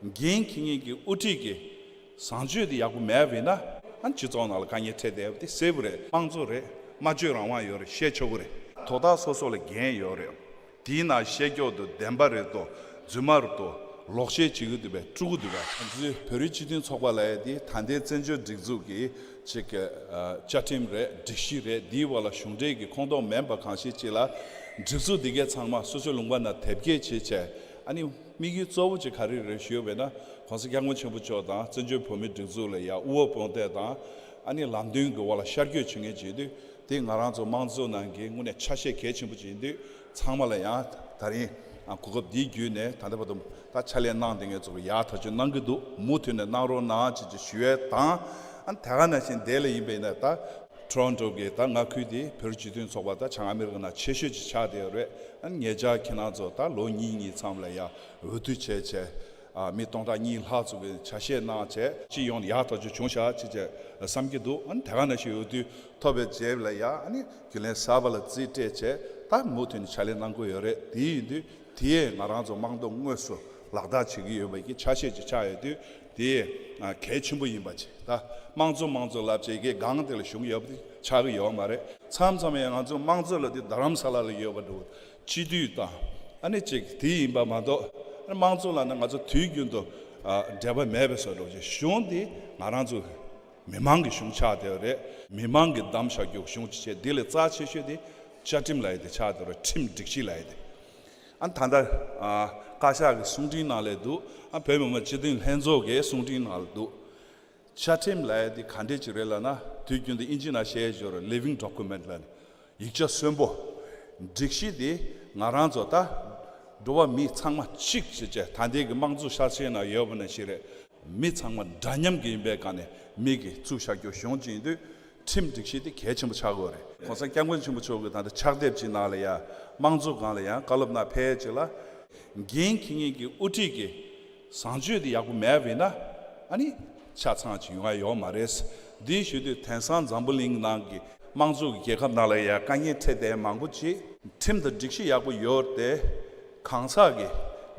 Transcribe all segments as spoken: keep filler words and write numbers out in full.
འགན་འཁྱེར་མཁན་གྱི་དབུ་ཁྲིད་ཀྱི་བཟང་སྤྱོད་དེ་ཡག་པོ་མེད་པ་ཡིན་ན། ཨ་ནི་སྤྱི་ཚོགས་ནང་ལ་དཀའ་ངལ་འཕྲད་བསྡད་པ་དེ་གསལ་པོ་རེད། དམངས་གཙོ་རེད། སྨྲ་བརྗོད་རང་དབང་ཡོད་རེད། བཤད་ཆོག་གི་རེད། དོ་བདག་སོ་སོ་ལ་འགན་ཡོད་རེད། དེའི་ནང་བཤད་ཀྱོག་ཏུ་བདེན་པ་རེད་དོ། རྫུན་མ་རེད་དོ། ལོག་བཤད་བྱེད་ཀྱི་འདུག་པས། དཀྲུག་གི་འདུག་པས། ང་ཚོའི་བོད་རིགས་སྤྱི་མཐུན་ཚོགས་པ་ལབ་ཡ་དེ་ད་ལྟའི་བཙན་བྱོལ་སྒྲིག་འཛུགས་ཀྱི་ཅིག་གི་ཨ་བཅའ་ཁྲིམས་རེད། སྒྲིག་གཞི་རེད། འདིའི་བར་ལ་གཞུང་འབྲེལ་གྱི་ཁོངས་གཏོགས་མིན་པ་གང་ཞིག་ཅིག་ལ། སྒྲིག་འཛུགས་འདི་གའི་ཚང་མ་སོ་སོའི་ལུང་པ་ནང་དེབ་སྐྱེལ་བྱས་བྱས། ཨ་ནི་དམིགས་ཡུལ་གཙོ་བོ་ཅིག་ག་རེ་རེད་ཞུས་པས་ན། ༸གོང་ས་༸སྐྱབས་མགོན་ཆེན་པོ་མཆོག་དང་བཙན་བྱོལ་བོད་མིའི་སྒྲིག་འཛུགས་ལ་ཡ་དབུ་འོག་དཔུང་འདེགས་དང་། ཨ་ནི་ལམ་སྟོན་གྱི་འོག་ལ་ཤར་བསྐྱོད་བྱེད་མཁན་ཅིག་ཡིན་དུས། དེ་ང་རང་ཚོ་དམངས་གཙོའི་ནང་གི་དངོས་གནས་ཆ་ཤས་གལ་ཆེན་པོ་ཅིག་ཡིན་དུས། ཚང་མ་ལ་ཡང་ད་རིང་ཨ་གོ་སྐབས་འདི་བརྒྱུད་ནས་ད་ལྟ་བར་དུ་ད་ཕྱག་ལས་གནང་བསྡད་མཁན་ཚོ་གི་ཡག་ཐག་ཆོད་གནང་གི་འདུག་མུ་མཐུད་ནས་གནང་རོགས་གནང་ཅེས་ཅིག་ཞུ་ཡས་དང་། ཨ་ནི་དེ་ག་ནང་བཞིན་དེ་ལ་ཡིན་པས་ན། ད་ཊོ་རོན་ཊོ་གི་ད་མངའ་ཁུལ་དེ་བོད་རིགས་སྤྱི་མཐུན་ཚོགས་པ་ད་བྱང་ཨ་མི་རི་ཀ་ནང་ཆེ་ཤོས་ཅིག་ཆགས་བསྡད་ཡོད་རེད། ཨ་ནི་ཉེ་ཆར་ཁྱེད་རང་ཚོ་ད་ལོ་གཉིས་གཉིས་མཚམས་ལ་ཡ་འོས་བསྡུ་བྱས་བྱས། ཨ་མི་སྟོང་ཕྲག་གཉིས་ལྷག་ཙམ་གྱིས་ཆ་ཤས་གནང་བྱས། སྤྱི་ཡོངས་ཡག་ཐག་ཆོད་བྱུང་ཤག་ཅེས་བྱས་བསམ་གྱི་འདུག་ཨ་ནི་དེ་ག་ནང་བཞིན་འོས་བསྡུ་ཐོབ་པའི་རྗེས་ལ་ཡ། ཨ་ནི་རྒྱུན་ལས་གསར་པ་ལ་རྩིས་སྤྲད་བྱས། ད་མུ་མཐུད་ནས་ཕྱག་ལས་གནང་དགོས་ཡོད་རེད། དེ་ཡིན་དུས་དེ་ཡས་ང་རང་ཚོ་དམངས་གཙོ་དངོས་སུ་ལག་བསྟར་བྱེད་ཀྱི་ཡོད་པ་གི་ཆ་ཤས་ཅིག་ཆགས་ཡོད་དུས། དེ་ཡས་ཨ་གལ་ཆེན་པོ་ཡིན་པ་ཅིག་ད་དམངས་གཙོ་དམངས་གཙོ་ལབ་བྱས་ཀྱི་སྒང་དེ་ལ་ཞུགས་ཡོད་པ་དེ་ཆགས་ཀྱི་ཡོད་མ་རེད། མཚམས་མཚམས་ཡང་ང་ཚོ་དམངས་གཙོ་ལབ་དུས་རྡ་རམ་ས་ལ་ལ་ཡོད་པ་འདྲ་བོ། སྤྱི་འཐུས་དང་། ཨ་ནི་གཅིག་དེ་ཡིན་པ་མ་གཏོགས། ཨ་ནི་དམངས་གཙོ་ལབ་ན་ང་ཚོ་དུས་རྒྱུན་དུ་ཨ་འབྲེལ་བ་མེད་པའི་བཟོ་འདྲ་བྱས། གཞུང་འདི་ང་རང་ཚོ་མི་མང་གི་གཞུང་ཆགས་བསྡད་པ་རེད། མི་མང་གིས་བདམས་བཞག་རྒྱུ་གཞུང་ཅིག་བྱས། འདི་ལས་རྩ་ཆེ་ཤོས་དེ་བཅའ་ཁྲིམས་ལབ་ཡ་དེ་ཆགས་བསྡད་པ་རེད། ཁྲིམས་སྒྲིག་གཞི་ལབ་ཡ་དེ། ཨ་ནི་ད་ལྟ་ཨ་བཀའ་ཤག་གི་གསུང་འཕྲིན་ནང་ལ་འདུག་ཨ་བོད་མི་མང་སྤྱི་འཐུས་ལྷན་ཚོགས་ཀྱི་གསུང་འཕྲིན་ནང་ལ་འདུག་བཅའ་ཁྲིམས་ལབ་ཡ་འདི་ག་འདྲས་ཅིག་རེད་ལབ་ན། དུས་རྒྱུན་དུ་ཨིན་ཇི་ནང་བཤད་ཡ་ཅིག་ཡོད་རེད། ལི་ཝིང་ཌོ་ཀུ་མེན་ཊི་ལབ་ནས། ཡིག་ཆ་གསོན་པོ། སྒྲིག་གཞི་འདི་ང་རང་ཚོ་ད་འགྲོ་བ་མི་ཚང་མ་གཅིག་བྱས་བྱས། ད་ལྟའི་གི་དམངས་གཙོ་ཤར་ཕྱོགས་ནང་ཡོད་པ་ནང་བཞིན་རེད། མི་ཚང་མ་འདྲ་མཉམ་གྱི་ཡིན་པའི་སྒང་ནས་མི་གིས་བཙུགས་བཞག་རྒྱུ་གཞུང་ཅིག་ཡིན་དུས། ཁྲིམས་སྒྲིག་གཞི་འདི་གལ་ཆེན་པོ་ཆགས་དགོས་རེད། ༸གོང་ས་༸སྐྱབས་མགོན་ཆེན་པོ་མཆོག་གིས་ད་ལྟ་ཕྱག་དེབ་ཅིག་ནང་ལ་ཡ། དམངས་གཙོ་སྒང་ལ་ཡང་བཀའ་སློབ་གནང་ཕལ་ཆེར་ལ། འགན་འཁྱེར་མཁན་གྱི་དབུ་ཁྲིད་ཀྱི་བཟང་སྤྱོད་དེ་ཡག་པོ་མེད་པ་ཡིན་ན། ཨ་ནི་ཆ་ཚང་ཅིག་ཡོང་ཡ་ཡོད་མ་རེད། འདི་ཞུ་དུས། དེང་སང་འཛམ་བུ་གླིང་ནང་གི་དམངས་གཙོ་གི་རྒྱལ་ཁབ་ནང་ལ་ཡ་དཀའ་ངལ་འཕྲད་བསྡད་མང་པོ་ཅིག་ཁྲིམས་དང་སྒྲིག་གཞི་ཡག་པོ་ཡོད་དེ། གང་ཟག་གི་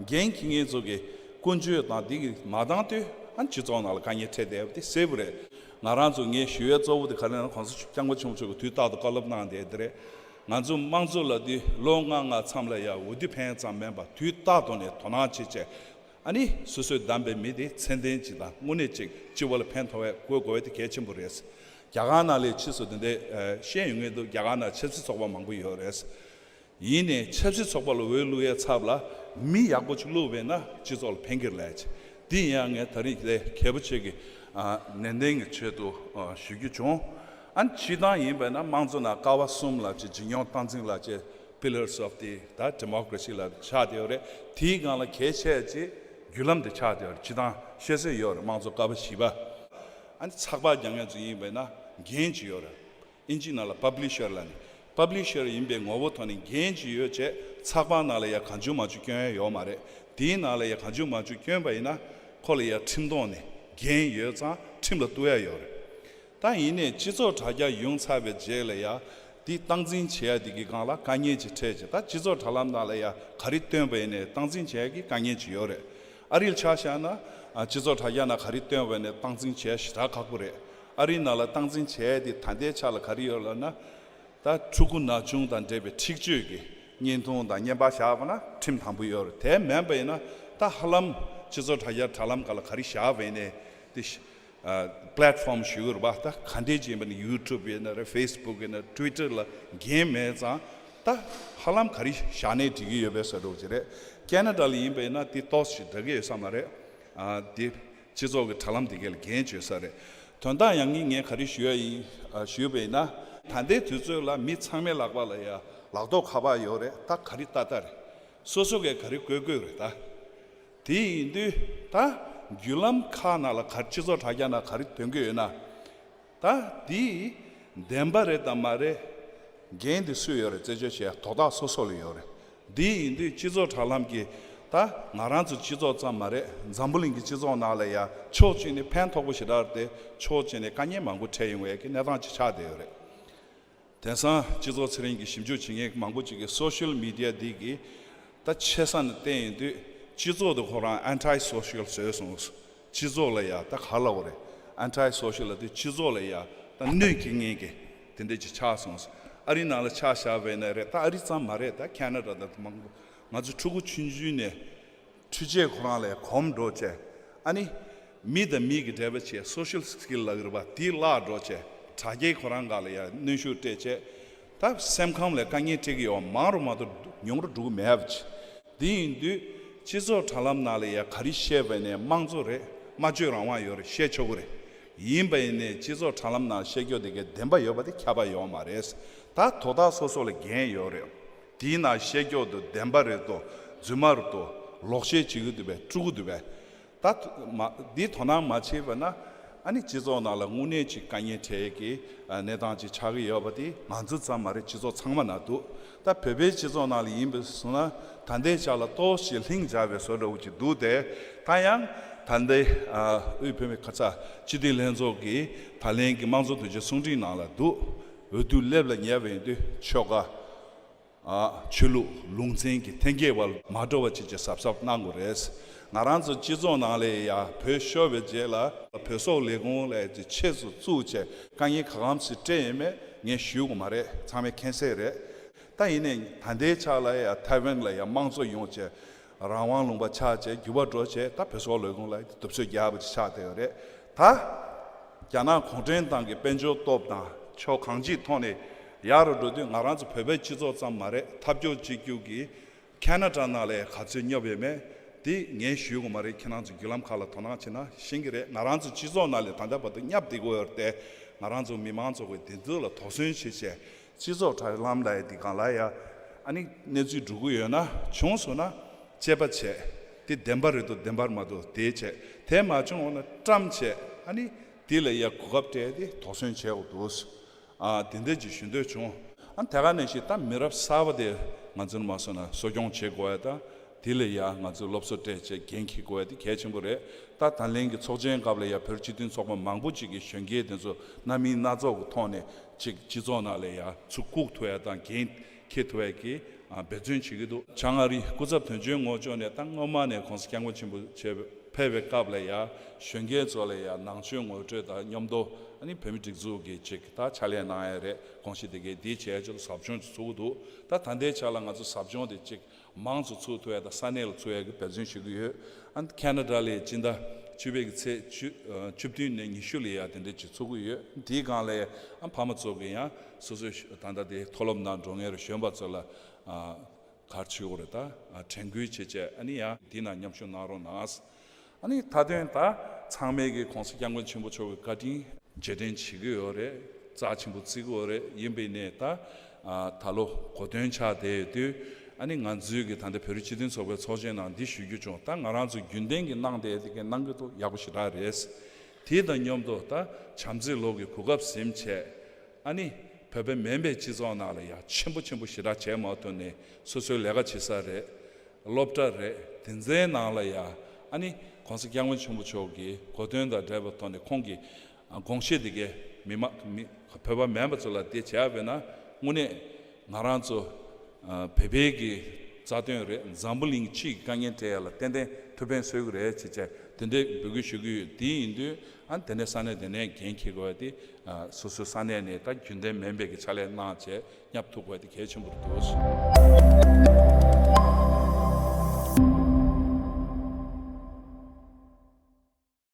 འགན་འཁྱེར་མཁན་ཚོ་གི་ཀུན་སྤྱོད་དང་འདི་གི་མ་འདང་དུས། ཨ་ནི་སྤྱི་ཚོགས་ནང་ལ་དཀའ་ངལ་འཕྲད་བསྡད་པ་དེ་གསལ་པོ་རེད། ང་རང་ཚོ་ངས་ཞུ་ཡ་གཙོ་བོ་དེ་ག་རེ་ན། ༸གོང་ས་༸སྐྱབས་མགོན་ཆེན་པོ་མཆོག་གིས་དུས་རྟག་ཏུ་བཀའ་སློབ་གནང་བསྡད་དེ་རེད། ང་ཚོ་དམངས་གཙོ་ལབ་དུས་ལོ་ལྔ་ལྔ་མཚམས་ལ་ཡ་འོས་བསྡུ་ཕན་ཙམ་མིན་པ། དུས་རྟག་ཏུ་ནས་དོ་སྣང་བྱེད་བྱས། ཨ་ནི་སོ་སོས་བདམས་པའི་མི་དེ་ཚད་ལྡན་ཅིག་དང་དངོས་གནས་ཅིག་སྤྱི་བོ་ལ་ཕན་ཐོགས་པའི་དགོས་དགོས་པ་དེ་གལ་ཆེན་པོ་རེད། རྒྱ་གར་ནང་ལ་ཕྱིས་སུ་དེ་འདྲ་ཨ་བཤད་ཡོང་གི་འདུག་རྒྱ་གར་ནང་ཆབ་སྲིད་ཚོགས་པ་མང་པོ་ཡོད་རེད། ཡིན་ནའི་ཆབ་སྲིད་ཚོགས་པ་ལ་འོས་བླུག་ཡའི་ཚབ་ལ་མི་ཡག་པོ་ཅིག་བླུགས་པས་ན་སྤྱི་ཚོགས་ལ་ཕན་གྱི་རེད་ཅེས། འདི་ཡང་ངས་ད་རིང་དེ་གལ་པོ་ཆེ་གི་ཨ་ནན་ཏན་གྱི་ཆེད་དུ་ཨ་ཞུ་རྒྱུ་བྱུང་། ཨ་ནི་སྤྱིར་བཏང་ཡིན་པས་ན་དམངས་གཙོ་ནང་ཀ་བ་གསུམ་ལབ་བྱས། ཇི་ཡོང་སྟངས་འཛིན་ལབ་བྱས། Pillars of the ད་democracy ལ་ཆགས་བསྡད་ཡོད་རེད། དེའི་སྒང་ལ་གལ་ཆེ་ཆེ་བརྒྱུད་ལམ་དེ་ཆགས་བསྡད་ཡོད་རེད། སྤྱིར་བཏང་ཤེས་གསལ་ཡོད་རེད། དམངས་གཙོ་ཀ་བ་བཞི་པ། ཨ་ནི་ཚགས་པར་རྒྱག་མཁན་ཚོ་ཡིན་པས་ན་འགན་ཅིག་ཡོད་རེད། ཨིན་ཇི་ནང་ལ་པབ་ལི་ཤར་ལབ་ནས། པབ་ལི་ཤར་ཡིན་པའི་ངོ་བོ་ཐོག་ནས་འགན་ཅིག་ཡོད་བྱས། ཚགས་པར་ནང་ལ་ཡ་གང་བྱུང་མང་བྱུང་སྐྱོན་ཡ་ཡོད་མ་རེད། དེའི་ནང་ལ་ཡ་གང་བྱུང་མང་བྱུང་སྐྱོན་པ་ཡིན་ན། ཁོ་ལ་ཡ་ཁྲིམས་ཐོག་ནས་འགན་ཡོད་ཙང་ཁྲིམས་ལ་གཏུག་ཡ་ཡོད་རེད། ད་ཡིན་ནའི་སྤྱི་ཚོགས་དྲ་རྒྱ་ཡོང་ཚར་བའི་རྗེས་ལ་ཡ། འདི་སྟངས་འཛིན་བྱེད་ཡ་འདི་གི་སྒང་ལ་དཀའ་ངལ་ཅིག་འཕྲད་བྱས། ད་སྤྱི་ཚོགས་དྲ་ལམ་ནང་ལ་ཡ་ག་རེ་བཏོན་པ་ཡིན་ནའི་སྟངས་འཛིན་བྱེད་ཡ་གི་དཀའ་ངལ་ཅིག་ཡོད་རེད། ཨ་རིར་ཆ་བཞག་ན། ཨ་སྤྱི་ཚོགས་དྲ་རྒྱ་ནང་ག་རེ་བཏོན་པ་ཡིན་ནའི་སྟངས་འཛིན་བྱེད་ཡ་ཞེ་དྲག་ཁག་པོ་རེད། ཨ་རིའི་ནང་ལ་སྟངས་འཛིན་བྱེད་ཡ་འདི་ད་ལྟའི་ཆ་ལ་ག་རེ་ཡོད་ལབ་ན། ད་ཕྲུ་གུ་ན་ཆུང་དང་འབྲེལ་བའི་འཁྲིག་སྤྱོད་ཀྱི་བརྙན་ཐུང་དང་བརྙན་པར་བཞག་པ་ན་ཁྲིམས་དམ་པོ་ཡོད་རེད། དེ་མིན་པ་ཡིན་ན་ད་ཧ་ལམ་སྤྱི་ཚོགས་དྲ་རྒྱ་དྲ་ལམ་སྒང་ལ་ག་རེ་བཞག་པ་ཡིན་ནའི་དེ་ཤ- ཨ་པི་ལེ་ཊི་ཕོམ་ཞུ་གི་རེད་པ། ད་ག་འདྲས་ཅིག་ཡིན་པ་ནི་ཡུ་ཊུབ་ཡིན་ན་རེད། ཕེ་སི་བུག་ཡིན་ན། ཊུ་ཝི་ཊར་ལ་འགན་མེད་ཙང་། ད་ཧ་ལམ་ག་རེ་བཞག་ནའི་འགྲིག་གི་ཡོད་པའི་བཟོ་འདྲ་ཅིག་རེད། ཁེ་ན་ཌ་ལ་ཡིན་པ་ཡིན་ན་དེ་ཏོག་ཙམ་འདྲ་གི་ཡོད་ས་མ་རེད། ཨ་དེ་སྤྱི་ཚོགས་ཀྱི་དྲ་ལམ་དེ་གའི་ལ་འགན་བྱེད་ས་རེད། དོན་དག་ཡང་སྙིང་ངས་ག་རེ་ཞུ་ཡ་ཡིན། ཨ་ཞུས་པ་ཡིན་ན། ད་ལྟའི་དུས་ཚོད་ལ་མི་ཚང་མའི་ལག་པ་ལ་ཡ་ལག་ཐོགས་ཁ་པར་ཡོད་རེད། ད་ག་རེ་ལྟ་ལྟ་རེད། སོ་སོ་གས་ག་རེ་བཀོད་བཀོད་རེད་ད། དེ་ཡིན་དུས་ད་བརྒྱུད་ལམ་ཁག་ནང་ལ་ག་རེ། སྤྱི་ཚོགས་དྲ་རྒྱ་ནང་ག་རེ་ཐོན་གྱི་ཡོད་ན། ད་དེ་བདེན་པ་རེད་དམ་མ་རེད། འགན་དེ་སུ་ཡོད་རེད། རྩད་གཅོད་བྱེད་ཡ་དོ་བདག་སོ་སོ་ལ་ཡོད་རེད། དེ་ཡིན་དུས་སྤྱི་ཚོགས་དྲ་ལམ་གྱིས་ད་ང་རང་ཚོ་སྤྱི་ཚོགས་ཙམ་མ་རེད། འཛམ་བུ་གླིང་གི་སྤྱི་ཚོགས་ནང་ལ་ཡ་ཕྱོགས་གཅིག་ནས་ཕན་ཐོགས་པོ་ཞེ་དྲག་རེད་དེ། ཕྱོགས་གཅིག་ནས་དཀའ་ངལ་མང་པོ་འཕྲད་ཡོང་བའི་གི་གནས་སྟངས་ཅིག་ཆགས་བསྡད་ཡོད་རེད། དེང་སང་སྤྱི་ཚོགས་ཚན་རིག་གི་ཞིབ་འཇུག་བྱེད་མཁན་མང་པོ་ཅིག་གིས་སོ་ཤལ་མི་ཌི་ཡ་འདི་གི་ད་ཆེ་ས་ནས་བལྟས་ཡོང་དུས། སྤྱི་ཚོགས་དེ་ཁོ་རང་anti social་བཟོས་སོང་། སྤྱི་ཚོགས་ལ་ཡ་ད་ག་ལབ་དགོས་རེད། anti social་ལབ་དུས་སྤྱི་ཚོགས་ལ་ཡ་ད་གནོད་སྐྱེལ་མཁན་གྱི་དེ་འདྲ་ཅིག་ཆགས་སོང་། ཨ་རི་ནང་ལ་ཆ་བཞག་པ་ཡིན་ན་རེད། ད་ཨ་རི་ཙམ་མ་རེད། ད་ཁེ་ན་ཌ་དང་མང་པོ། ང་ཚོ་ཕྲུ་གུ་ཆུང་ཆུང་ནས་འཕྲུལ་ཆས་ཁོ་རང་ལ་གོམས་འགྲོ་བྱས། ཨ་ནི་མི་དང་མི་གི་འབྲེལ་བ་བྱས། social skill་ལབ་ཀྱི་རེད་པ། དེ་བརླག་འགྲོ་བྱས། དྲ་རྒྱའི་ཁོ་རང་སྒང་ལ་ཡ་གནོན་ཤུགས་སྤྲད་བྱས། ད་སེམས་ཁམས་ལ་དཀའ་ངལ་འཕྲད་ཀྱི་ཡོད། མང་རུ་མ་གཏོགས་ཉུང་རུ་འགྲོ་གི་མེད་པ་ཅིག་དེ་ཡིན་དུས་སྤྱི་ཚོགས་དྲ་ལམ་ནང་ལ་ཡ་ག་རེ་བཤད་པ་ཡིན་ནའི་དམངས་གཙོ་རེད། སྨྲ་བརྗོད་རང་དབང་ཡོད་རེད། བཤད་ཆོག་གི་རེད། ཡིན་པ་ཡིན་ནའི་སྤྱི་ཚོགས་དྲ་ལམ་ནང་བཤད་རྒྱུ་དེ་གའི་བདེན་པ་ཡོད་པ་དེ་ཁྱབ་པ་ཡོད་མ་རེད། ད་དོ་བདག་སོ་སོ་ལ་འགན་ཡོད་རེད། དེའི་ནང་བཤད་རྒྱུ་དེ་བདེན་པ་རེད་དོ། རྫུན་མ་རེད་དོ། ལོག་བཤད་བྱེད་ཀྱི་འདུག་པས། དཀྲུག་གི་འདུག་པས། ད་མ་འདི་དོ་སྣང་མ་བྱས་པ་ན། ཨ་ནི་སྤྱི་ཚོགས་ནང་ལ་དངོས་གནས་ཅིག་དཀའ་ངལ་འཕྲད་ཀྱི་ཨ་གནས་སྟངས་ཅིག་ཆགས་ཀྱི་ཡོད་པ་དེ་ང་ཚོ་ཙམ་མ་རེད། སྤྱི་ཚོགས་ཚང་མ་ན་འདུག་ད་བོད་པའི་སྤྱི་ཚོགས་ནང་ལ་ཡིན་པ་སོང་ན། ད་ལྟའི་ཆ་ལ་ཏོག་ཙམ་ལྷིང་འཇགས་པའི་བཟོ་འདྲ་བོ་ཅིག་འདུག་སྟེ། ད་ཡང་ད་ལྟའི་ཨ་དབུས་བོད་མི་ཁ་ཚ་སྤྱི་འཐུས་ལྷན་ཚོགས་ཀྱི་ད་ལན་གྱི་དམངས་གཙོ་དོན་གཅོད་གསུང་འཕྲིན་ནང་ལ་འདུག་འོས་བསྡུ་སླེབས་ལ་ཉེ་བ་ཡིན་དུས་ཆོལ་ཁ། ཨ་ཆོས་ལུགས་ལུང་ཚན་གྱི་འཐེན་འཁྱེར་བར་མ་འགྲོ་བ་ཅིག་ཅིག་གཟབ་གཟབ་གནང་དགོས་རེད། ང་རང་ཚོ་སྤྱི་ཚོགས་ནང་ལ་ཡ་བོད་ཤོར་བའི་རྗེས་ལ་བོད་སོག་ལས་ཁུངས་ལ་ཡ་ཆེད་དུ་བཙུགས་བྱས་དཀའ་ངལ་ག་གམ་ཞིག་སྤྲད་ཡོད་མེད་ངས་ཞུ་དགོས་མ་རེད། ཚང་མས་མཁྱེན་གསལ་རེད། ད་ཡིན་ནའི་ད་ལྟའི་ཆ་ལ་ཡ་ཐའེ་ཝན་ལ་ཡ་དམངས་གཙོ་ཡོང་བྱས་རང་དབང་ལུང་པ་ཆགས་བྱས་འགྱུར་བ་འགྲོ་བྱས། ད་བོད་སོག་ལས་ཁུངས་ལ་ཡ་དུས་ཚོད་རྒྱག་པ་ཅིག་ཆགས་བསྡད་ཡོད་རེད། ད་རྒྱ་ནག་གུང་ཁྲན་ཏང་གི་དཔལ་འབྱོར་སྟོབས་དང་ཕྱོགས་གང་ཅིའི་ཐོག་ནས་ཡག་རུ་འགྲོ་དུས་ང་རང་ཚོ་བོད་པའི་སྤྱི་ཚོགས་ཙམ་མ་རེད། འཐབ་ཕྱོགས་གཅིག་གྱུར་གྱི་ཁེ་ན་ཌ་ནང་ལ་ག་ཚོད་སྙོབ་ཡོད་མེད་དེ་ངས་ཞུ་དགོས་མ་རེད། ཁྱེད་རང་ཚོ་བརྒྱུད་ལམ་ཁག་ལ་དོ་སྣང་བྱས་ན་ཤེས་ཀྱི་རེད། ང་རང་ཚོ་སྤྱི་ཚོགས་ནང་ལ་ད་ལྟ་བར་དུ་བསྙབས་བསྡད་ཀྱི་ཡོད་རེད་དེ། ང་རང་ཚོ་མི་མང་ཚོ་གི་དེ་ཚོ་ལ་དོགས་ཟོན་བྱེད་བྱས་སྤྱི་ཚོགས་དྲ་ལམ་ལ་ཡ་འདི་སྒང་ལ་ཡ་ཨ་ནི་གནས་ཚུལ་འགྲོ་གི་ཡོད་ན། བྱུང་སོང་ན་དཔྱད་པ་བྱས། དེ་བདེན་པ་རེད་འདུག་བདེན་པར་མ་འདུག་དེ་བྱས། དེ་མ་བྱུང་འོང་ན་བཀྲམ་བྱས། ཨ་ནི་དེ་ལ་ཡ་གོ་སྐབས་སྤྲད་དེ་དོགས་ཟོན་བྱས་འོ་འདུག་ཨ་དེ་འདྲ་ཅིག་ཞུ་འདོད་བྱུང་། ཨ་དེ་ག་ནས་ཤིག་ད་མི་རབས་གསར་པ་དེ་ང་ཚོ་མ་སོང་ན་གསོ་སྐྱོང་བྱེད་དགོས་ཡ་དང་། དེ་ལ་ཡ་ང་ཚོས་སློབ་གསོ་སྤྲད་བྱས་འགན་འཁྱེར་དགོས་ཡ་དེ་གལ་ཆེན་པོ་རེད། ད་ད་ལན་གྱི་ཚོགས་ཆེན་སྐབས་ལ་ཡ་བོད་སྤྱི་མཐུན་ཚོགས་པ་མང་པོ་ཅིག་གིས་གཞོན་སྐྱེས་དེ་ཚོ་སྣ་མིན་སྣ་ཚོགས་ཀྱི་ཐོག་ནས་ཅིག་སྤྱི་ཚོགས་ནང་ལ་ཡ་ཚུར་བཀུག་ཐུབ་ཡ་དང་འགན་འཁྱེར་ཐུབ་ཡ་གི་ཨ་འབད་བརྩོན་བྱེད་ཀྱི་འདུག་བྱང་ཨ་རིའི་སྐུ་ཚབ་དོན་གཅོད་ངོས་ཕྱོགས་ནས་ད་སྔོན་མ་ནས་༸གོང་ས་༸སྐྱབས་མགོན་ཆེན་པོ་མཆོག་ཕེབས་པའི་སྐབས་ལ་ཡ་གཞོན་སྐྱེས་ཚོ་ལ་ཡ་ནང་ཆོས་ངོ་སྤྲོད་དང་མཉམ་དུ་ཨ་ནི་བོད་མི་སྒྲིག་འཛུགས་ཀྱི་ཅིག་ད་ཕྱག་ལས་གནང་ཡ་རེད། དགོངས་གཞི་དེ་གའི་འདི་བྱས་ཆོག་ཟབ་སྦྱོང་ཅིག་ཚུགས་ཀྱི་འདུག་ད་ད་ལྟའི་ཆ་ལ་ང་ཚོ་ཟབ་སྦྱོང་དེ་ཅིག་མང་ཚོགས་ཚུགས་ཐུབ་ཡ་དང་ས་གནས་ལ་ཚུགས་ཡ་གི་འབད་བརྩོན་བྱེད་ཀྱི་ཡོད། ཨ་ཁེ་ན་ཌ་ལ་སྤྱི་ཟླ་བཅུ་པའི་གི་ཚེས་བཅུ་ཨ་བཅུ་བདུན་ནས་ཉི་ཤུ་ལ་ཡ་དེ་འདྲ་ཅིག་ཚུགས་ཀྱི་ཡོད། དེའི་སྒང་ལ་ཨ་ཕ་མ་ཚོ་གི་ཡང་སོ་སོའི་ད་ལྟ་དེ་མཐོ་སློབ་ནང་འགྲོ་མཁན་རུ་གཞོན་པ་ཚོ་ལ་ཨ་ག་རེ་ཞུ་དགོས་རེད། ད་ཨ་དྲན་སྐུལ་བྱེད་བྱས་ཨ་ནི་ཡང་དེ་ནང་མཉམ་ཞུགས་གནང་རོགས་གནང་། ཨ་ནི་མཐའ་དོན་ད་ཚང་མས་ཀྱི་༸གོང་ས་༸སྐྱབས་མགོན་ཆེན་པོ་མཆོག་གི་བཀའ་དྲིན་རྗེས་དྲན་བྱེད་ཀྱི་ཡོད་རེད། རྩ་ཆེན་པོ་བརྩི་གི་ཡོད་རེད། ཡིན་པའི་ནས་ད་ཨ་ད་ལོ་གོ་སྟོན་ཆགས་བསྡད་ཡོད་དུས་ཨ་ནི་ང་ཚོའི་གི་ད་ལྟ་བོད་རིགས་སྤྱི་མཐུན་ཚོགས་པའི་ཚོགས་ཆེན་ནང་འདི་ཞུ་རྒྱུ་བྱུང་། ད་ང་རང་ཚོ་རྒྱུན་ལྡན་གྱི་གནང་བསྡད་དེ་གའི་གནང་གི་འདུག་ཡག་པོ་ཞེ་དྲག་རེད། དེ་དང་མཉམ་དུ་ད་བྱམས་བརྩེ་ལོ་གི་གོ་སྐབས་ཟིན་བྱས། ཨ་ནི་བོད་པ་མིན་པའི་སྤྱི་ཚོགས་ནང་ལ་ཡ་ཆེན་པོ་ཆེན་པོ་ཞེ་དྲག་བྱས་མ་ཐུབ་ནས་སོ་སོའི་ལས་ཀ་བྱེད་ས་རེད། སློབ་གྲྭ་རེད། དེ་ཚོའི་ནང་ལ་ཡ་ཨ་ནི་༸གོང་ས་༸སྐྱབས་མགོན་ཆེན་པོ་མཆོག་གི་གོ་སྟོན་དང་འབྲེལ་བའི་ཐོག་ནས་ཁོང་གི་ཨ་དགོངས་བཞེད་དེ་གའི་མི་མང་མི་བོད་པ་མིན་པ་ཚོ་ལ་དེ་བྱས་པས་ན་དངོས་གནས་ང་རང་ཚོ་ཨ་བོད་པའི་གི་རྩ་དོན་རེད། འཛམ་བུ་གླིང་སྤྱི་གི་དཀའ་ངལ་འཕྲད་ཡ་ལ་ཏན་ཏན་ཐུགས་ཕན་གསོས་ཀྱི་རེད་ཅེས་བྱས་དེ་འདྲའི་འབོད་སྐུལ་ཞུ་གི་ཡོད། དེ་ཡིན་དུས་ཨ་དེ་ནས་ས་གནས་དེ་ནས་འགན་འཁྱེར་དགོས་ཡ་དེ་ཨ་སོ་སོའི་ས་གནས་ནས་ད་རྒྱུན་ལྡན་མིན་པའི་གི་ཕྱག་ལས་གནང་བྱས་བསྙབ་ཐུབ་དགོས་དེ་གལ་ཆེན་པོ་རེད་འདུག